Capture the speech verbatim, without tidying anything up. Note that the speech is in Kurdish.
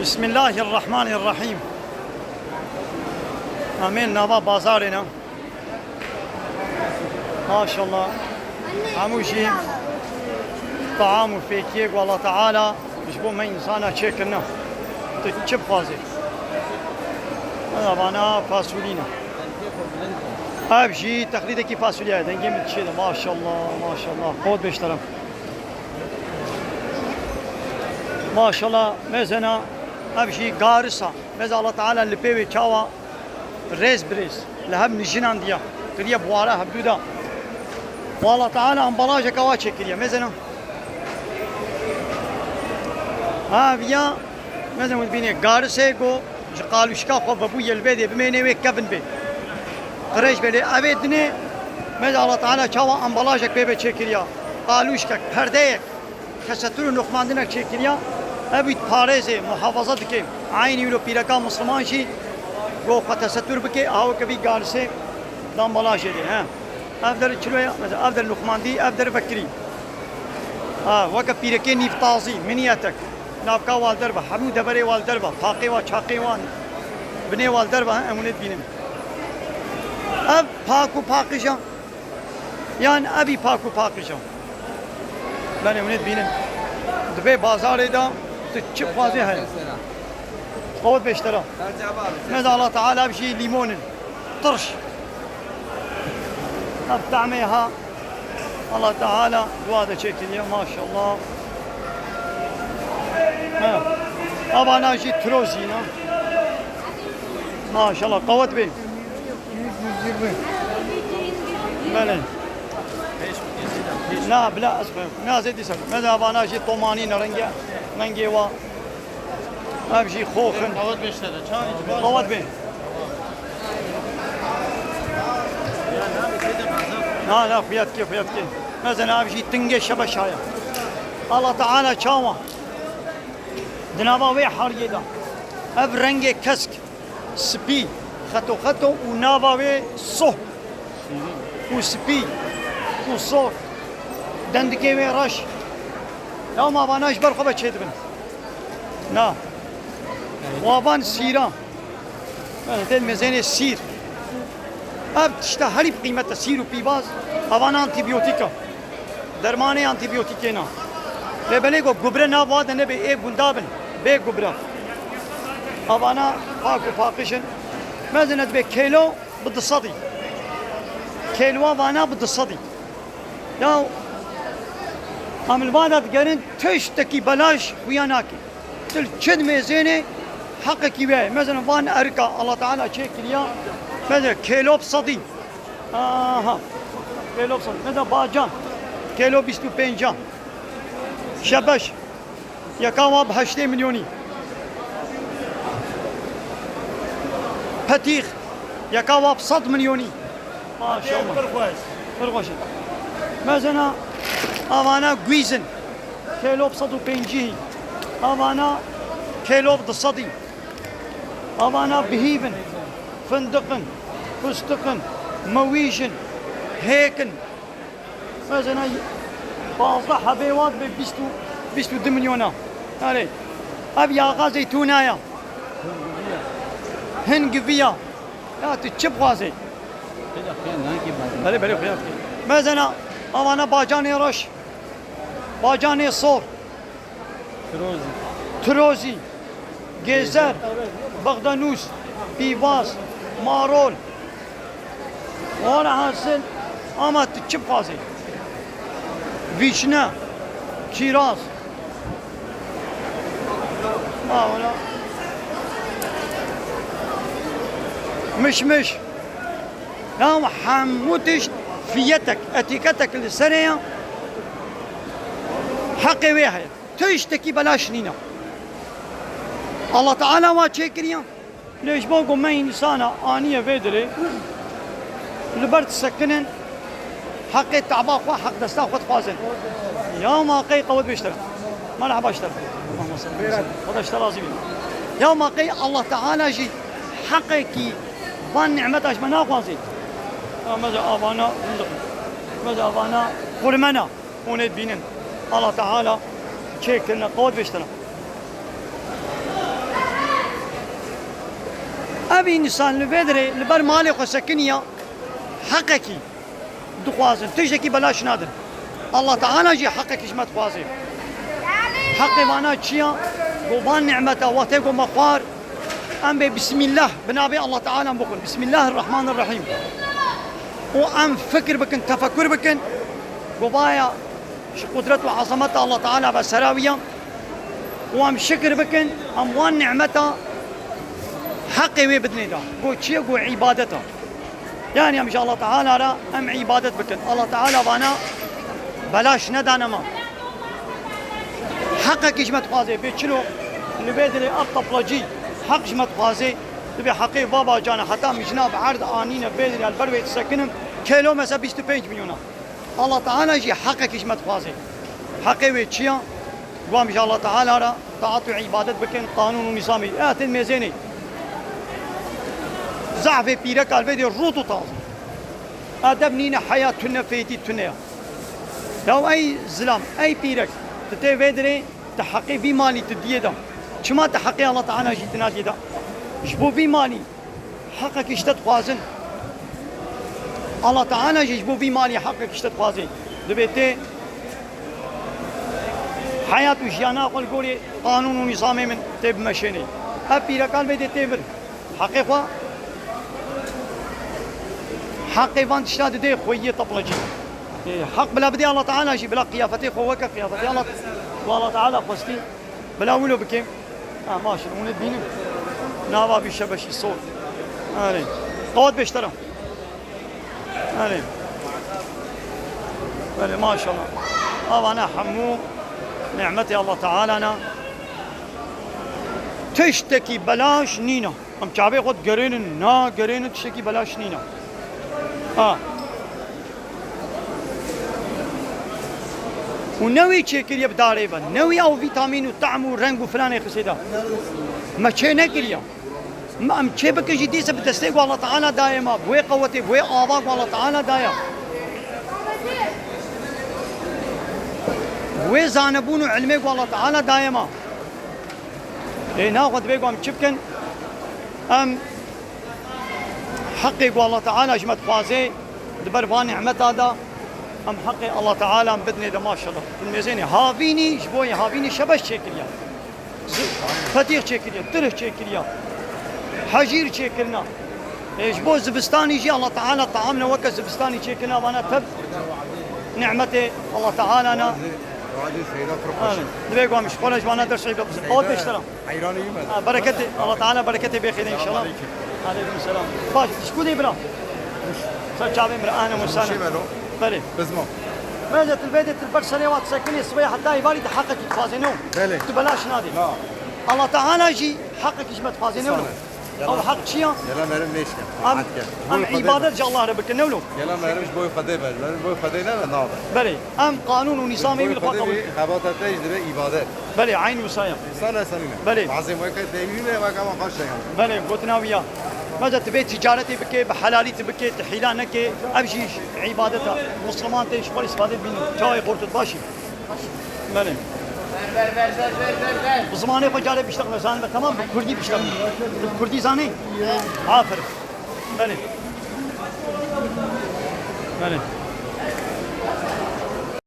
Bismillahirrahmanirrahîm. Em ê nava bazarê ne. Maşallah. Hemû jî taam û fêkiyê ku Allah Teala ji bo me însana çêkirine. Tu çi bixwazî? Vana fasulî ne. Ev jî teqlîdekî fasulye ye. Dengê min dişê de. Maşallah, maşallah. Qewet bêşterim. Maşallah, mezena, ev jî garisa. Meza Allah Teala li pê wê çawa rêz bi rêz li hev nijinan diya. Kiriye buwara hevdû da. Û Allah Teala ambalajeka wa çêkiriye. Mezena. Ha, viya, mezena wî bînê garisê ku ji qalûşka xwe vebû yê li vê dê bimênê wê kevin bê. Qirêj bê lê evê dinê, meza Allah Teala çawa ambalajek pê ve çêkiriya. Qalûşkek, perdeyek. Tesettûr û nûxmandinek çêkiriya, ev wî diparêzê, muhafaza dike. Eynî wilo pîreka misliman jî go xwe tesettûr bike, a weke vî garisê di ambalajê de, he. Ev der çilo ye, mesela ev der nûxmandî, ev der vekirî. Ha, weke pîrekê nîvtazî, miniyetek. Navka wa li derve, hemû deverê wa li derve, taqê wa, çaqê wa, binê wa li derve, he, em hûnê dibînin. Ev pak û paqij e. Yan evî pak û paqij e. Belê, hûn ê dibînin. Di vê bazarê de tu çi bixwazî heye. Qewet bêştera. Meza Allah Teala ev jî lîmon in. Tirş. Ev tahmê ha. Allah Teala dua de çêkiriye. Maşallah. Ha. Avana jî tirozî ne. Maşallah. Qewet bê. Belê. Na, bila ez xwe. Na, zêdî ser. Me de avana jî tomanî ne renge, rengê wa. Ev jî xoxin. Qawet beş lira. Çay. Qawet bê. Na, na, fiyat ke, fiyat ke. Mezena ev jî tingê şebeşaya. Allah Teala çawa. Di nava wê hariyê de. Ev rengê kesk. Spî, xeto xeto û nava wê soh û spî û sor. Dendikê wê reş. Ya ma vana ji ber xwe ve çêdibin. Na. Wa van sîra. Tên mezênê sîr. Ev tişta herî bi qîmet e, sîr û pîvaz. Evan antîbiyotîk e. Dermanê antîbiyotîkê ne. Lê belê ku gubre nav wa de nebe, ê gunda bin. Bê gubre. Avana pak û paqij in. Mezin ez bê kêlo bi du sedî. Kêlwa vana bi du sedî. Ya em li vana digerin tiştekî belaş xuya nake. Tu li çi dimêzênê heqekî wê ye. Mezin van erika Allah Teala çêkiriya. Mezin kêlo bi sedî. Aha. Kêlo bi sedî. Mezin bacan. Kêlo bîst û pênc. Şebeş. Yeka wa bi heştê milyonî. Petîx. Yeka wa bi sed milyonî. Maşallah. Pir xweş. Pir xweş in. Mezena avana guîz in. Kêlo bi sed û pêncî. Avana kêlo bi du sedî. Avana bihîv in. Findiq in. Fistiq in. Mewîj in. Hêk in. Mezena pazdeh hebê wa dibe bîst û, bîst û du milyona. Erê. Ev yaxa zeytûna ya. Hin giviya. Ya tu çi bixwazê? Belê, belê, xuya. Mezena avana bacanê reş. Bacanê sor. Tirozî. Tirozî, gêzer, bexdanûs, pîvaz, marol. Wara hasil ama tu çi bixwazî? Vîşne, kîraz. Ha, wala. Mişmiş. Ya hemû tişt fiyetek, etîketek li serê ya. Heqê wê heye. Tiştekî belaş nîne. Allah Teala wa çêkiriye. Lê ji bo ku me însana aniye vê dilê, li ber disekinin, heqê taba xwe, heq desta xwe dixwazin. Ya ma qey qewet bêştir. Merhaba ştir. Xweda ji te razî bî. Ya ma qey Allah Teala jî heqekî van nîmeta ji me naxwazê? Ya me ji avana, me ji avana xurmena. Hûn ê dibînin. Allah Teala çêkirine, qewet bêştine. Vî însan li vê derê li ber malê xwe sekiniya heqekî dixwazin. Tiştekî belaş nadin. Allah Teala jî heqekî ji me dixwaze. Heqê vana çi ya? Go van nimeta wextê go me xwar, em bê Bismillah, bi navê Allah Teala bixwin. Bismillahirrahmanirrahîm. Û em fikir bikin, tefekur bikin. Go vaya ji qudret û ezameta Allah Teala ve sera wî ya. Û em şikir bikin, em wan nimeta heqê wê bidinê de. Go çi ye? Go îbadet e. Yani em ji Allah Teala re em îbadet bikin. Allah Teala vana belaş nedane me. Heqekî ji me dixwaze. Bê çilo li vê dilê ev taplacî heq ji me dixwaze. Dibê heqê baba cana heta min jina bi erd anîne vê dilê li ber wê disekinim. Kêlo mesela bîst û pênc milyon e. Allah Teala jî heqekî ji me dixwaze. Heqê wê çi ya? Go em ji Allah Teala re taat û îbadet bikin, qanûn û nîzamê. E, tên mêzênê. Zehfê pîreka li vê dê rût û taz. Edeb nîne, heya tune, fêtî tune ya. Ya ey zilam, ey pîrek, tu tê vê dirê, tu heqê vî malî tu diyê da. Çima tu heqê Allah Teala jî tu nadiyê da? Ji bo vî malî heqekî ji te dixwazin. Allah Teala jî ji bo vî malî heqekî ji te dixwaze. Dibê tê heyat û jiyana xwe li gorî qanûn û nîzamê min tê bimeşênê. Ev pîrekan vê dê tê vir. Heqê xwe, heqê van tişta didê xweyiyê taplacî. Ê, heq bila bidê Allah Teala jî bila qiyafetê xwe weke qiyafetê Allah, û Allah Teala xwestî. Bila wilo bikêm. Ha, maşallah, hûn ê bînin. Nava bî şebeşî sol. Erê. Qewet beştera. Erê. Erê, maşallah. Avana hemû nimetê Allah Teala ne. Tiştekî belaş nîne. Em çavê xwe digerênin, na gerênin tiştekî belaş nîne. Ha. Û ne wî çêkiriye bi darê ve, ne wî ew vîtamîn û tehm û reng û filanê xisê de. Me çê nekiriye. Me em çê bikin jî dîse bi destê ku Allah Teala daye me, bi wê qewetê, bi wê ava ku Allah Teala daye. Bi wê zanebûn û ilmê ku Allah Teala daye me. Ê, naxwe divê ku em çi bikin? Em heqê ku Allah Teala ji me dixwaze, di ber van nimeta de, em heqê Allah Teala em bidinê de, maşallah. Hûn mêzênê havînî, ji bo havînî şebeş çêkiriye. Zi-, fetîx çêkiriye, tirh çêkiriye, hecîr çêkirina. Ê, ji bo zivistanî jî Allah Teala taam ne weke zivistanî çêkirina, vana tev nimetê Allah Teala ne. Divê ku em ji xwe re ji vana dersê bixwazin. Qewet pêştera. Heyranî me. Ha, bereketê, Allah Teala bereketê bêxêne inşallah. Aleyküm selam. Baş, ji ku dê bira? Ser çavê bira, ahne musana. Belê. Bizma. Bence tu vê dê tu ber serê wa sekinê sibê heta îvarî de heqekî dixwazê ne. Belê. Tu belaş nadê. Na. Allah Teala jî heqekî ji me dixwazê ne. Ew heq çi ya? Gela merim nêşke. Em, em îbadet ji Allah re bikin, ne wilo? Gela merim ji boy Xwedê be. Merim boy Xwedê ne be, nabe. Belê, em qanûn û nîzamê wî li xwe qebûl bikin. Xebata te jî dibe îbadet. Belê, eyn wisa ya. Sana senîne. Belê. Bazê weke devî ne, weke ma xweş ya. Belê, gotina wî ya. Mesela tu bê ticaretê bike, bi helalî tu bike, tu hîla neke, ev jî îbadeta. Musliman tê ji xwe îsfade bînin. Çawê xortut başî. Belê. Bi zimanê xwe carê bişteqle, zanî be, tamam, bi kurdî bişteqle. Tu bi kurdî zanî? Aferin. Belê. Belê.